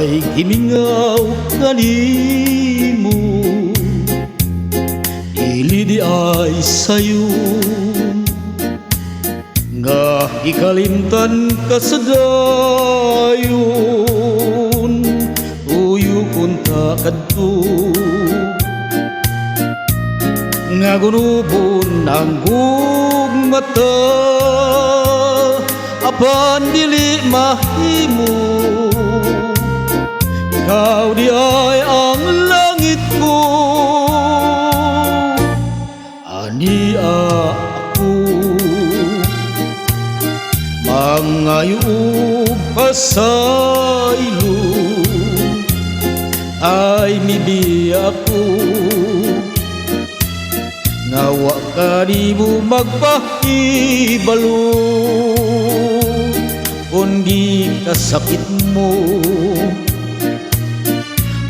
Ay gimingaw kanimo, dili di ay sayon nga ikalimtan ka sa dayon. Tuyo kunta kadto nga gunubon ang gugmata, apan dili mahimo. Ikaw di ay ang langit ko, ania ako mangayo og pasaylo. Ay mibiya ako nga wa ka nimo magpahibalo kung gikasakit mo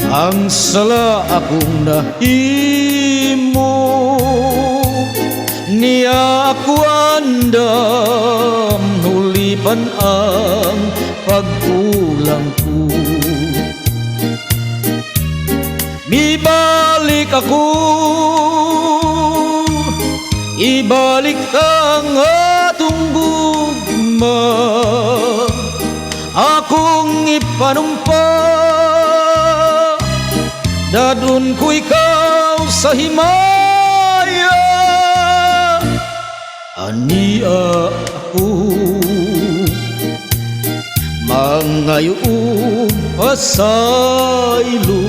ang sala akong nahimo. Niya ako andam hulipan ang pagkulang ko. Mibalik ako, ibalik ang atong gugma. Akong ipanumpa, dadon ko ikaw sa himaya. Ania ako mangayo og pasaylo.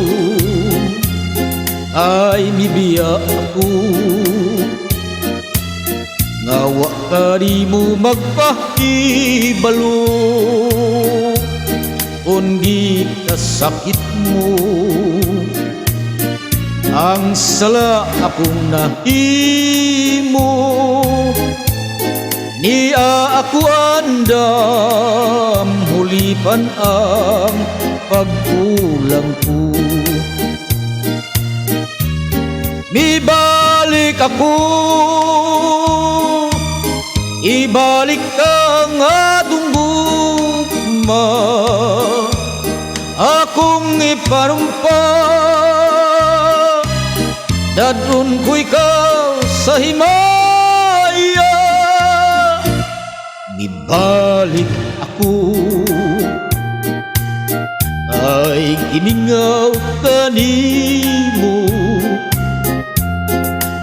Ay mibiya ako nga wa ka nimo magpahibalo kung gikasakit mo ang sala akong nahimo. Niya ako andam hulipan ang pagkulang ko. Mibalik ako, ibalik ang atong gugma. Akong ipanumpa, dadon ko ikaw sa himaya. Mibalik ako, ay gimingaw kanimo,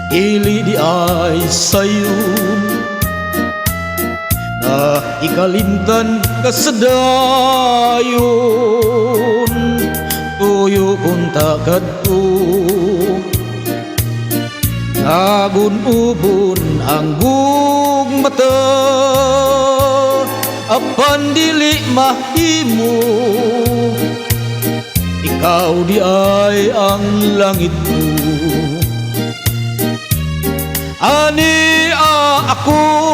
dili di ay sayon na ikalimtan ka sa dayon. Tuyo kunta kadto Agun-ubon ang gugmata, apan dili mahimo. Ikaw di ay ang langit ko, ania ako.